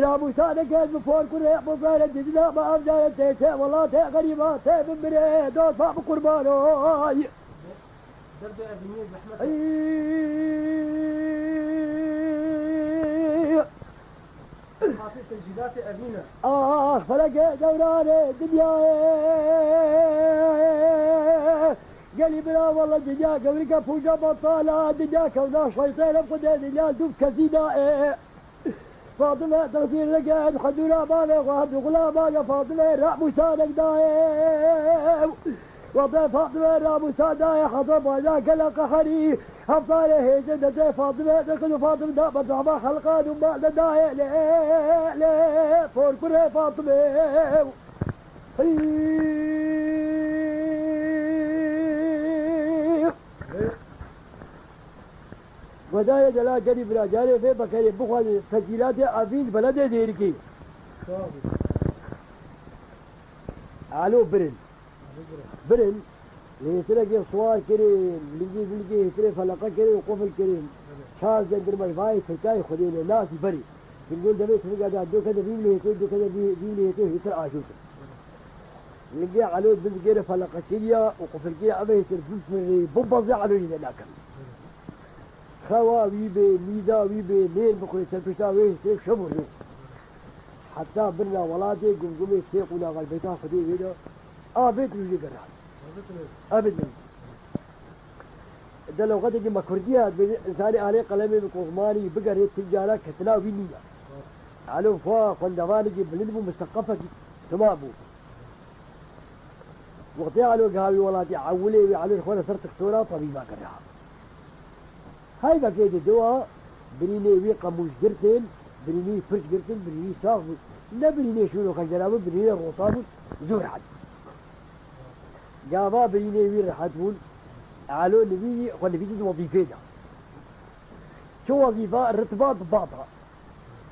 Ramûsa dike bi por kurê bozare didina me avcare tê çe welatê xerîba tê bimire dosta bi qurbanay. Derdê evîniyê zehmet e. Ey! Xatê tecîlatê evîn e. Ax felekê dewranê dinyayê. Gelî bira wele dinya gewrike pûca betala dinya kewna şeytê re xudê dinya dûv kesî da e. Fatime texsîr neke em xedûra bavê xwe hevdû xulama ya Fatime ra mûsanek dayê. Wextê Fatime ra mûsa dayê heta baja gela qeherî. Heftarê hêjê dedê Fatime dikin û Fatime da berdava xelqan û mal de dayê lê lê por kurê Fatime. Hî. Xwedayê delal gelî bira carê vê bekerê bixwazin tecîlatê evîn beledê dêrikê. Alo birin. Birin. Lê hêtirekê siwar kirin, lingî lingê hêtirê feleqe kirin û qufil kirin. Çar zendirmej vayê tirkayê xwedê ne nasî berî. Tingol demê tirika da do kede vî lê hêtir, do kede vî lê hêtir hêtir ajotin. Lingê Elo dizgêre feleqekiriya û qufilkiriya ev hêtir bifirê, bibezê Elo jî de nakin. Xewa wî bê, mîza wî bê, nêr bixwê, serpişta wê hêtir şev û rê. Heta birna welatê gumgumê sê qûna xelbeta Xwedê wê de avêt rûjê gerran. Avêt rûjê. Di lewqetekî me kurdî ya dibêje, însanê alê qelemê bi kozmanî bigerê, tu cara ketina wî nîne. Elo xwe xwendevanekî bilind bû, miseqefekî sima bû. Wextê Elo giha wî welatî ewilê wî Elo xwe li ser tixtora tebîba kiriha. Heyvekê di diwa birînê wî qemûş girtin, birînî pirç girtin, birînî sax bû. Ne birînê şûr û xencera bû, birînê rota bû, zû rehet bû. Gava birînê wî rehet bûn, Elo nivî xwe nivîsî di wezîfê de. Çi wezîfa? Ritba dibata.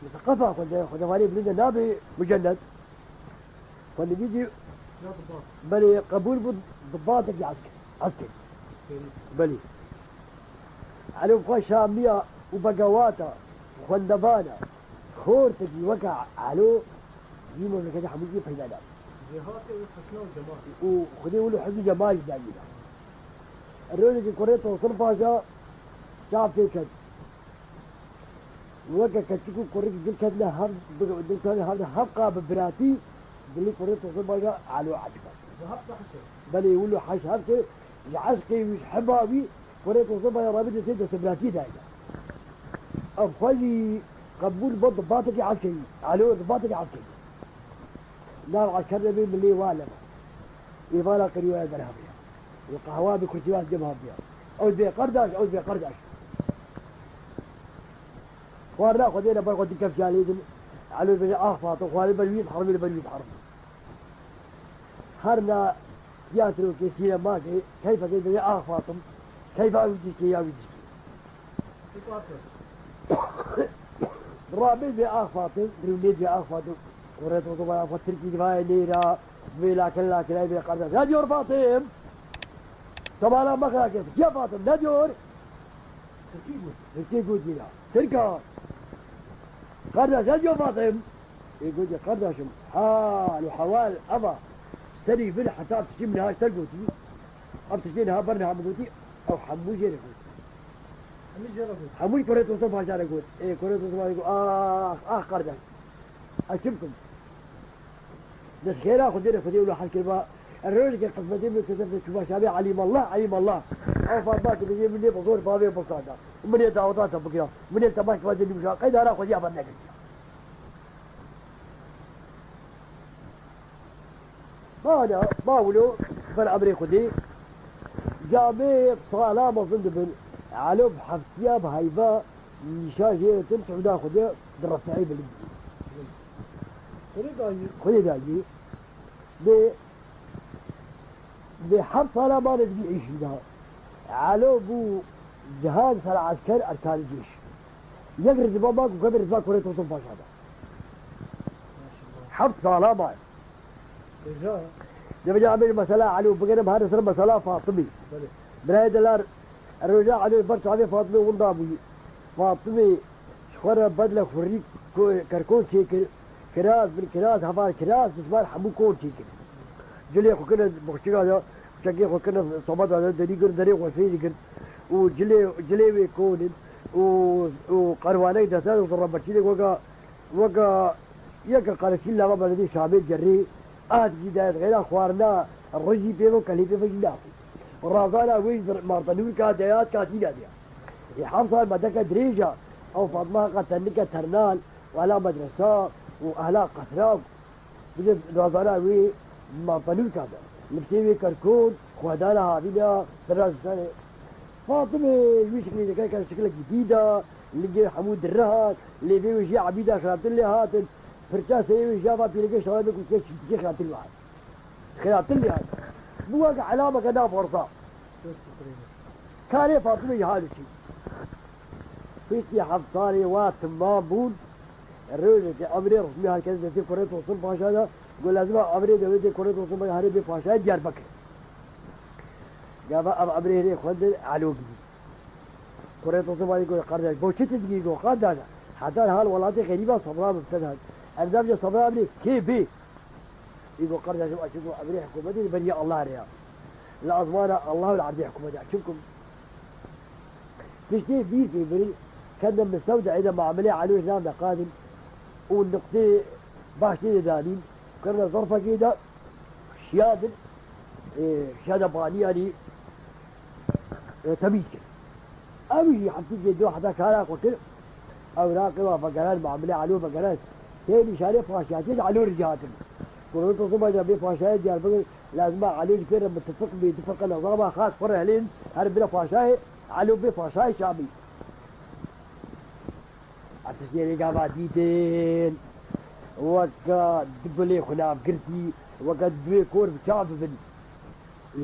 Mesela qefa xwe de, xwe de vanê bilind e, nabe mucennet. Xwe nivîsî, belê, qebûl bû dibatekî esker-, eskerî. Belê. Elo xwe şamiya û begewata, xwendevana, xortekî weke Elo, vî memleketê hemû jî peyda nabe. Jêhatê û husna û cemal. Û Xwedê wilo husn û cemal jî dayî da. Rojekê kurê Tosun Paşa çav tê ket. Weke keçik û kurik dil ketine hev, dil ketine hev, hevqa bi biratî dilê kurê Tosun Paşa Elo ecib e. Belê, wilo heş hev tê, ji eşqê wî, ji heba wî, kurê Tosun Paşa rabî destê destê biratî dayî da. Ev xwe jî qebûl bû dibatekî eskerî. Elo dibatekî eskerî. Nav esker de bê milê wa lema. Êvala qirî waya derhev ya. Û qehwa bi kurtî wa cem haviya. Ew dibê qardaş, ew dibê qardaş. Xwarina xwe dê li ber xwe du kevşa lê din. Elo dibêje, ax Fatim, xwarê ber wî diherimî, li ber wî diherimî. Her na tiyatrokê, sînemakê, keyfekê dibê, ax Fatim, keyfa wî dîkê ya wî dîkê. Rabê dibê, ax Fatim, dirûnê dibê, ax Fatim. Kurê Tosun Paşa xwe tirkî divayê nêra, dibê lakin lakin, ay bê qardaş. Ne diyor Fatim? Tamam, bak lakin. Ya Fatim, ne diyor? Tirkî got. Tirkî got yine. Tirka. Kardeş, ne diyor Fatim? E, got, kardeşim, hal û hewal eva serî vir heta tiştî min niha ji te gotî. Ev tiştê niha ber niha min gotî, ew hemû jê re got. Hemû kurê Tosun Paşa re got. Ê, kurê Tosun Paşa got, "Ax, ax kardeş. Ez çi bikim? Dest xêra Xwedê re Xwedê wilo hel kiriba. Rojekê qismetê min kesef de çûba Şamê, elîmallah, elîmallah. Ew Fatma dibêje min ê bi zor bavê min sanda. Min ê daweta te bikira. Min ê temaş kiba de nîmşa. Qey dara Xwedê haber nekiriya." Mana, ma wilo ber emrê Xwedê. Camê sala mezin dibin. Elo bi heftiya bi heyva nîşan jê ditin, Siûda Xwedê di refeî bilind dibin. Xwedê dayî. Xwedê dayî. Lê, lê heft sala mane dibî êşî da. Elo bû cihan ser esker erkanî cêş. Yek riziba ma ku kevê riziba kurê Tosun Paşa da. Heft sala maye. Hêja. Deveca em ê mesela Elo bigerim, her ser mesela Fatimî. Belê. Birayê delal, roja Elo ber çavê Fatimê winda bûyî. Fatimê ji xwe re bedle xurî ko-, kerkon çêkir. Kiraz, bin kiraz, heval kiraz, ji ber hemû kon çêkir. Cilê xwe kirine boxçika de, çekê xwe kirine sobeta de, derî girt, derê xwe sêrî girt. Û cilê, cilê wê kon in. Û, û qerwanek deste de, zirrebeçînek weka Weke, yeke qereçî lava beledê Şamê gerê, a dikî dayet xêra xwarina rijî pê ve, kelî pê ve jî naxwî. Razana wê ji martenûrka deyat katî nadiya. Ê heft sal medeke dirêj a, ew Fatma heqa tenike ternan û ehla medresa û ehla qesra bide razana wê martenûrka de. Li piştê wê kerkon, xwedana havîna, sira ji serê. Fatimê wî şiklî dike, ke şiklekî dî da, Lingê hemû dirihan, lê vê wê jî Ebîda xiratin lê hatin. Pirça serê wê jî ava pîreke şaxê ku kê çîtikê xiratin lê hatin. Xiratin lê hatin. Bû weke elameke nav xorza. Karê Fatime jî hal çî. Piştî heft salê wa timam bûn, rojekê emrê resmî her kes destê kurê Tosun Paşa da, got lazim e emrê dewletê kurê Tosun Paşa herê bê paşayê Diyarbekir. Gava ev emrê herê xwendin, Elo girî. Kurê Tosun Paşa got, "Kardeş, bo çi tu digî?" Got, "Kardeş, heta hal welatê xerîba sobra min bi te de hat. Erzam je sobra emrê kê bê?" Î got, "Kardeşim, ez çi got, emrê hikûmetê li berî Allah re ya. Li ezmana Allah û li erdê hikûmet ya. Çimkum tiştê bîr pê birin, kendin mistewdeyê de muamelê Elo ji nav de qadin û niqtê baş tê de danîn, kirine zerfekê de şiyadin, ê, şiyada banî yanî, e, temîz kir. Ew jî heftîkê du heta kara xwe kir, ewraqê wa vegeran, muamelê Elo vegeran. Tê nîşanê paşayetiyê ji Elo re jî hatin. Kurê Tosun Paşa bê paşayê Diyarbekir, lazim e Elo ji pê re mitifiq bê, du firqe nizama xas xwe re hilên, her bire paşayê, Elo bê paşayê Şamî. Tiştê rêgava dîtin, weke du gulê xwe nav girtî, weke duê kor bi çav bibin.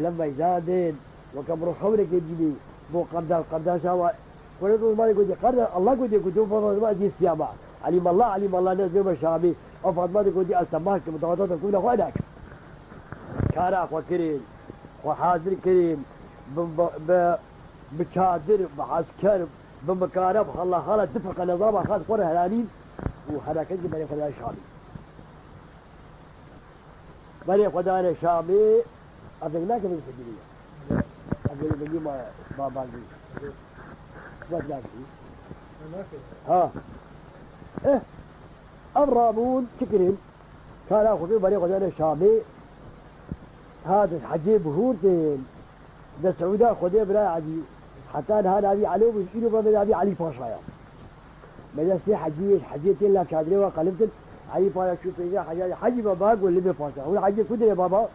Li meydan din, weke mirov xewrekê dînî, bo qerdaş, qerdaşa wa, kurê Tosun Paşa gotî, "Qerdaş, Allah gotî, gotî, bo zima dî siyama. Elîmallah, elîmallah, ne zima Şamî." Ew Fatma de gotî, "Ez temaş kim, daweta te kûna xwe nakim." Kara xwe kirin, xwe hazir kirin, bi, bi, bi, bi çadir, bi esker, bi mikare, bi hala hala, du firqe nizama xas xwe re helanîn û hereketî berê xwe da Şamî. Berê xwe dane Şamê, ev deng nake min sekînî ye. Ev deng dengî ma, ma bangî. Xizmet nake. Ha. Eh, ev rabûn çi kirin? Kara xwe kir, berê xwe dane Şamê. Hatin hecê bihûrtin. De Siûda Xwedê bira Edî. Heta niha navî Elo bû, îro be navî Elî Paşa ya. Me de sê hecî, hecê tên la çadirê wa qelibtin. Elî Paşa çû pêşiya hecî, "Hecî baba," got, "Li bê paşa." "Hûn hecî ku dirê baba?"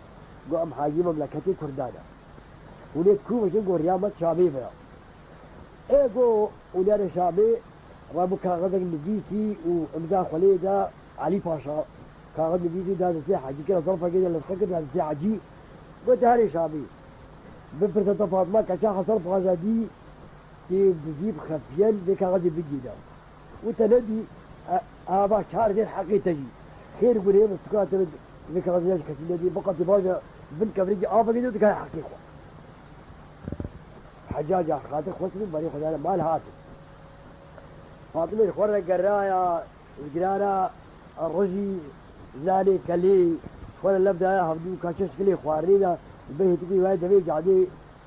Got, "Em hecî memleketê Kurdan e." "Hûn ê ku biçin?" Got, "Riya me Şamê bira." Ê got, û nere Şamê, rabû kaxizek nivîsî û imza xwe lê da Elî Paşa. Kaxiz nivîsî da destê Hecî, kira zerfekê de lezqe kir, da destê Hecî. Got, "Herê Şamî. Bipirse te Fatma keça Hesen Paşa dî, tê dizî bi xefiyen vê kaxizê bigî da. Û te nedî, e, ava çar vê heqê te jî. Xêr gurê min, tuka te vê kaxizê ji kesî nedî, biqetî baş e, bin kevrekî avekê de dikare heqê xwe." Heccaca xatir xwestin û berê xwe dane mal hatin. Fatimê ji xwe re geraya, ji girana rojî, nanê kelê, ji xwe re lev daya hevdû, ka çi şikilê xwarinê de, li ber hêtikê wayê devê cadê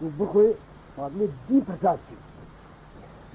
û bixwe, Fatimê dî pirsa dikir.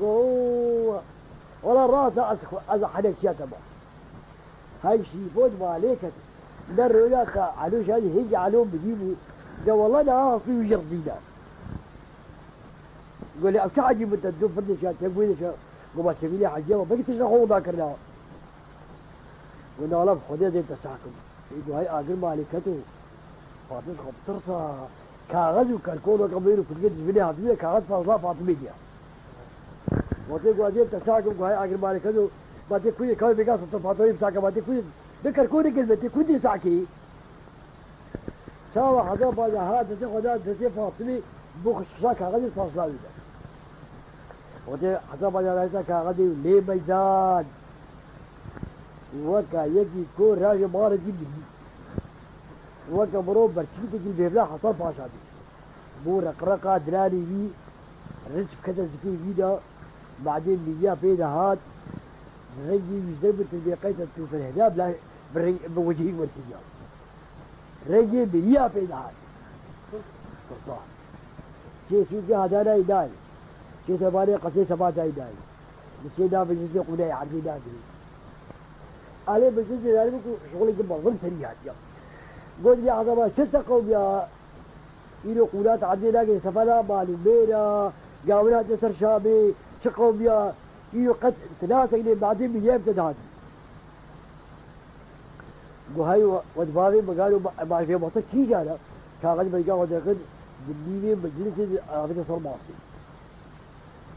Go, wela rast e, ez xwe, ez henekiya te ma. Hey şîfo di malê ket. Ne roya te Elo jî hingî Elo bidî bû. De wela ne hastî wî jî rizîne. Go lê ev çi ecîb e, te du firdê şa, te guhê şa. Go ma çemîlê heciya ma, belkî tişta xwe wenda kirina. Go nala bi Xwedê dê te seh kim. Ê go hey agir malê keto. Fatim xwe bi tirsa. Kaxez û kerkon weke mêr û kutikê dijminê hatibûye, kaxez fazla Fatimê diya. Gotê go dê te seh kim, go hey agir malê keto. Ma tê kuyê kawê bêga sota Fatimê bi seh ke, ma tê kuyê. Bi kerkonê girme, tê kuyê dê seh kê. Çawa heza baca ha destê xwe da destê Fatimê, bo xişxişa kaxezê fazla wî de. Wextê heza baca rahîşta kaxezê û lê meydan. Weke yekî ku rajê malekî mirî. Weke mirov berçîkekî li bêvla Hesen Paşa dî. Bo reqreqa diranê wî, riç bikete zikê wî de, madê miriya pê de hat, rengê wî zer bi tilbê qeyse tu ferheda bila bi reng, bi wecihî werkiriya. Rengê miriya pê dihat. Tirsa. Çê sûkê hadanayî nayê. Çê sebanê qesê sebatayî nayê. Li çê na meclisê qûnayê erdê nagirê. Alê meclisê zanîbû ku şixulekî mezin serî hatiya. Got ya ezaba çi te qewmiya? Îro qûnat erdê nagirê, sefera mal û mêra, gawin hatiye ser Şamê, çi qewmiya? Îro qet tu naseknê, madê miriya bi te dihatî. Go hey we, we di bavê min galo ma-, ma jê masa kîjan e? Kaxez belga xwe derxist, di nîvê meclisê de avête ser masê.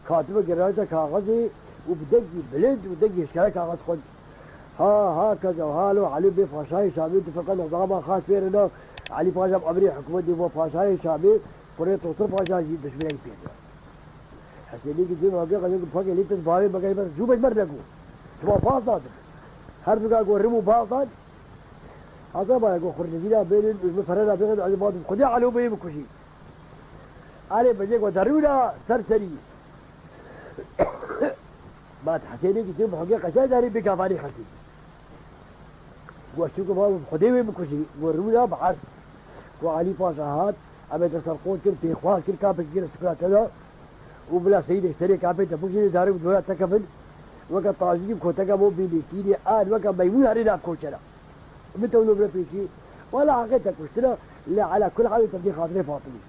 Katibe gerayete kaxezê û bi dengî bilind û dengî hişkere kaxez xwend. Ha, ha, keza halo Elî bê paşayê Şamê, tu feqet nizama xas pê re ne, Elî Paşa bi emrê hikûmetê bo paşayê Şamê, kurê Tosir Paşa jî dişminekî pê re. Hesênî ki dê mage qedê ku pake lê te bavê mege bes zû bej mer neko. Şima baz dadin. Her duka ku rim û baz dan. Hata baya ku xurcizîna bênin û ji min ferena bêxin, ez baz Xwedê Elo bê bikujî. Alê bejê ku derûna ser serî. Mat Hesênî ki dê mage qedê darê bê gavanê xelkê. Got, çû ku ma Xwedê wê bikujî, got, rûna bi erd. Got, Elî Paşa hat, em ê te serqot kir, pêxwas kir, kapekî kir, sikula te da. Û bila Seyîdê serê kapê te bikujî, lê darê bi dora te kevin. Weke tazî koteke bo bînî, tînê an, weke meymûn herê nav koçera. Min te wilo bire pêşî. Wela heqê te kuştina, Lê ela kul halî tevdî xatirê Fatimî.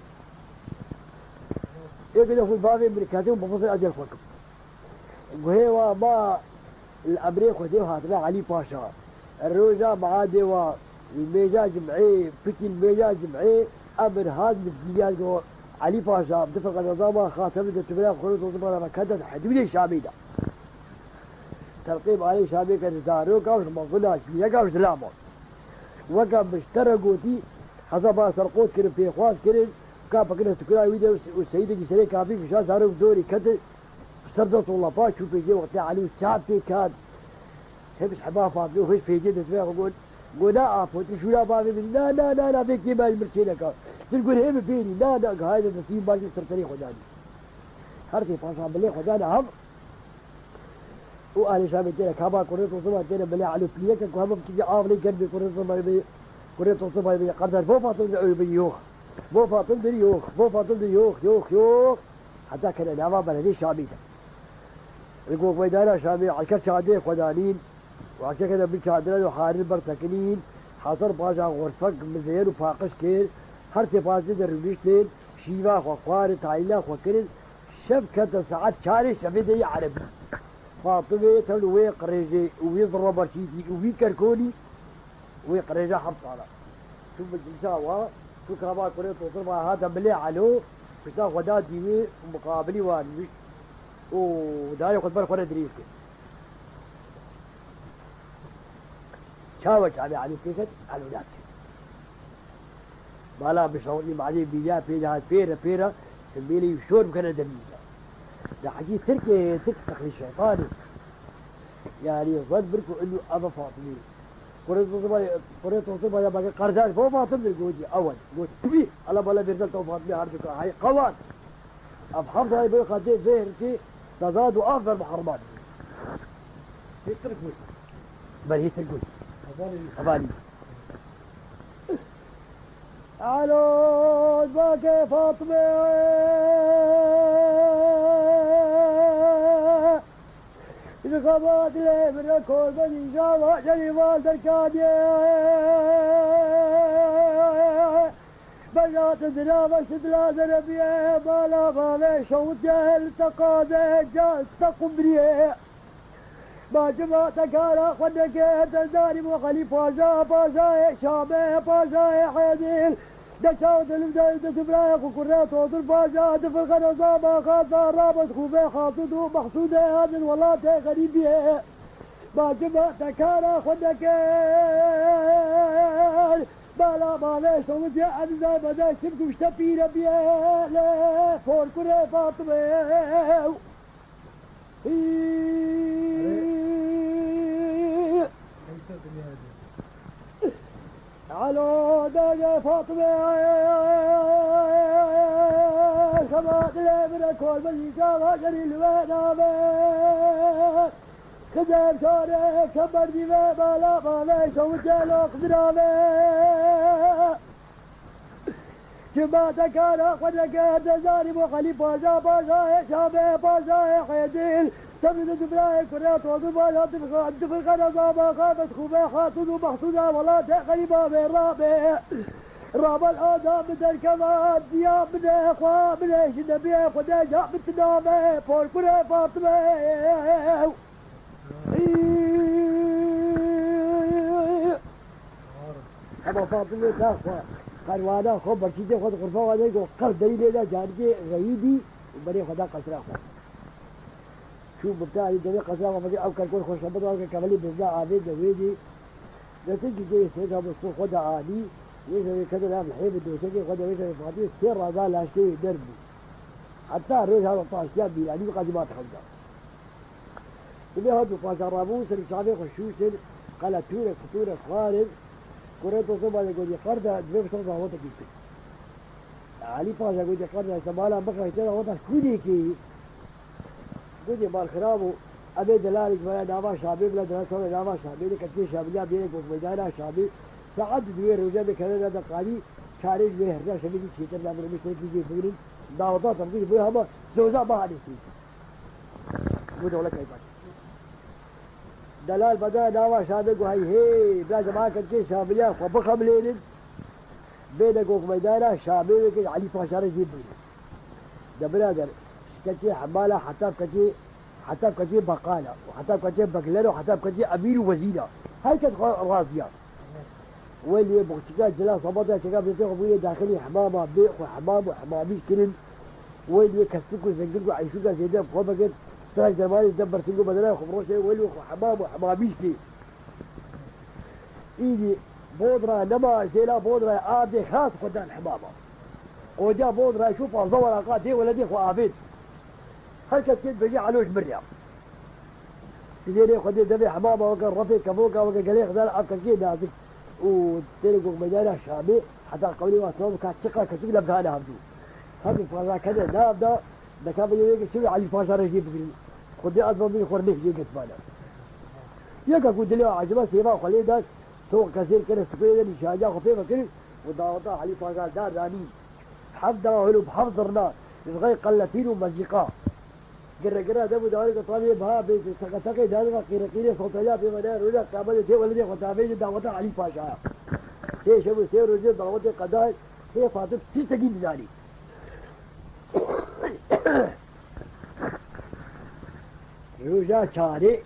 Ê gide xwe bavê min ketin, mafasê ecel xwe kim. Guhê wa ma li emrê Xwedê hatine Elî Paşa. Roja miadê wa, mêja cim'ê, pikî mêja cim'ê, emir hat mizgîniya go Elî Paşa, bi firqa nizama xatir de tibira xwe tozibana me kete di hidûdê Şamê de. Terqê balê Şamê ke di zaroka û ji mezina pîreka û ji dilama. Weke min ji te re gotî, hesaba serqot kirin, pêxwas kirin, ka pekine sikula wî de û seyîdekî serê kafî kişa zarok dorî ketin, ser dest û lepa çû pêşê wextê Elî û çav pê kat. Hêmiş heba Fatmê û hêş pêcê destê xwe got, got, "Na apo, tu şûra bavê min, na, na, na, na, vê kêma ji min çêneka. Tu li gor hê min pêrî, na, na, gihayê de destî min baş ser serê xwe danî." Her sê paşa bilê xwe dane hev. Û alê Şamê têne kaba kurê Tosima têne bilê Elo pîreke ku hema biçûkê av lê ger bê kurê Tosima bê, kurê Tosima bê, qerder bo Fatim de ew bê yox. Bo Fatim dir yox, bo Fatim dir yox, yox, yox. Heta kene nava beledê Şamî de. Li gog meydana Şamî, esker çadê xwe danîn. Û esker kene bin çadiran û harin ber tekinîn. Hasan Paşa xorfek mizeyen û paqij kir. Her sê paşê de rûniştin. Şîva xwe xwarin, tayîna xwe kirin. Şev kete saet çarê şevê de yê erebî. Fatimê tev li wê qirêjê û wî zirreberçîtî û wî kerkonî, wê qirêja heft sala. Çû meclisa wa, çû kaba kurê Tosirma hate bilê Elo, pişta xwe da dîwê û miqabilî wan wî û dayê xwe di ber xwe re dirêj kir. Çawa çavê Elî pêket, Elo nas kir. Bala bi şewqî malê bîya pê de hat pêre pêre, simbêlê wî şor bikene demî de. De hecî Tirkê, Tirk teqlî şeytanê. Yani zan bir ku inu eve Fatimî. Kurê Tosirma, kurê Tosirma ya bage kardeş bo Fatim dir gotî, ewen. Got, "Tübî, ala bala bir de to Fatimî her duka, hay kawan." Ev heft ay böyle xatê vê herkê tezad û af ber muharremat. Hê Tirk bû. Ber hê Tirk bû. Hevalî. Hevalî. Elo, bake Fatime. Ji xebat lê min re korbenî java şerîfa derkadiye. Bejate dinava şidla derebiye, bala bavê şewitye li teqaze ca tequmbriye. Bacima te kara xwe neke, te zarî bo Xelî Paşa, Paşayê Şamê, Paşayê Hêdîl. De çaw dilim de, de sibraya xwe kurre totir Paşa, di firqe nizama xaza rabet xûvê Xasûd û Mehsûdê hadin welatê xerîbiyê. Bacima te kara xwe neke, bala bavê şewitye, em zay bede çim kuşte pîre biye, lê por kurê Fatime. Alo, dede Fatime, xebat lê bire korbe jî çava gerî li we nave. Xizem çare kember dîve bala bale şewitê loq dirave. Çima te kara xwe neke, te zarî bo Xelî Paşa, Paşayê Şamê, Paşayê Hêdîl. Te bi di birayê kurê tozû Paşa, di firqa, di firqa nizama xabet xûvê Xasûd û Mehsûda welatê xerîba vê rabê. Rabel ada bi derkeva diya binê xwe, binê ji nebiyê Xwedê ca bi tiname, por kurê Fatime. Hema Fatime ta xwe, qerwana xwe, berçîtê xwe di xurfa xwe de ku qir derî lê da, carikê reyî dî û berê xwe da qesra xwe. Çû mifta alî devê qesra xwe vekê ew kerkor xweşebet wan ke kevelî bizna avê de wê dî. Netin ki ceyê sêka bi xwe xwe de anî, wê şevê kete nav hê bi doşekê xwe de wê şevê Fatime sê raza laşkê wê derm bû. Heta roja paştiya bîranî bi qadî ma dixewda. Divê hat û paşa rabû, ser çavê xwe şûştin, qala tûre, fitûre xwarin, kurê Tosirma de gotî, "Qerde, divê bi şev dawetekî bikin." Elî Paşa gotî, "Qerde, ez te mala bixeyte, daweta kûnekî?" Gotî, "Mal xirab û, em ê delalek veya nava Şamê, bila delal şewre nava Şamê, li ketkê Şamiliya bêne gog meydana Şamê, saet di wê roja de kevin de qalî, çarê ji wê herda şevê dî çêtir nabin, em ê ştekî jê bigrin, daweta te bigrin, bû hema soza bihanê sî." Bû dewlet keyfak. Delal beda nava Şamê got, "Hey, hey, bila cemaat ketkê Şamiliya xwe bixemlênin." Bêne gok meydana Şamê wê ke Elî Paşa re jê bigre. De birader, ji keçê hemala heta bi keçê, heta bi keçê beqala û heta bi keçê beglero, heta bi keçê emîr û wezîra. Her kes xwe raziya. Wê lê boxçika cila sabata çeka bê xwe bûyê daxilî hemama bê xwe hemam û hemamîş kirin. Wê lê kestik û zengin û eyşûka zêde bi xwe bikin. Straj dermanê de bersin û bedena xwe biroşe wê lê xwe hemam û hemamîş kê. Îdî bodra nema zêla bodra avdê xas xwe dan hemama. Qoca bodra şu fazla weraka dê weledê xwe avêt. Her kes kê dibêje Elo ji min re. Didêrê xwe dê devê hemama weke refê kevoka weke gelê xizar ev kesiyê nazik û têrê gok meydana Şamê heta qewlê wa tamam ka çiqa kesik lem dane hevdû. Hevdû fazla kene nav da deka bê wê çi wê Elî Paşa re jê bigirin. Xwedê ez ve min xwe neh jê getmane. Yeka ku dilê acaba sêva xwe lê da to kesê kene sikurê de nîşaniya xwe pê vekir û daweta Elî Paşa dar danî. Hevda hol û bi hev zirna, ji xey qeletîn û mezîqa. Gire gire de bû dawî ku tabî biha bê teqeteqê daniga qîreqîrê soteliya pê vene roja qiyamete tê weledê xwe tabê ji daweta Elî Paşa. Sê şev û sê rojê dawetê qedayê tê Fatim tiştekî bizanî. Roja çarê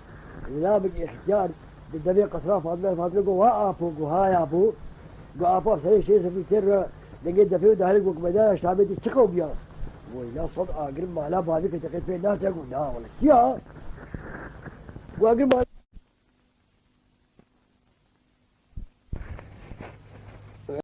zilamik îxtiyar di devê qesra Fatime Fatime got, "Wa apo," got, "Haya bo." Got, "Apo serê şêst sifir sê re dengê defê û dahilê got, "Medaya Şamê tu çi qewmiya?" Got, "Ya sed agir mala bavê ke teqet pê naçe." Got, "Na wele çiya?" Got, "Agir mala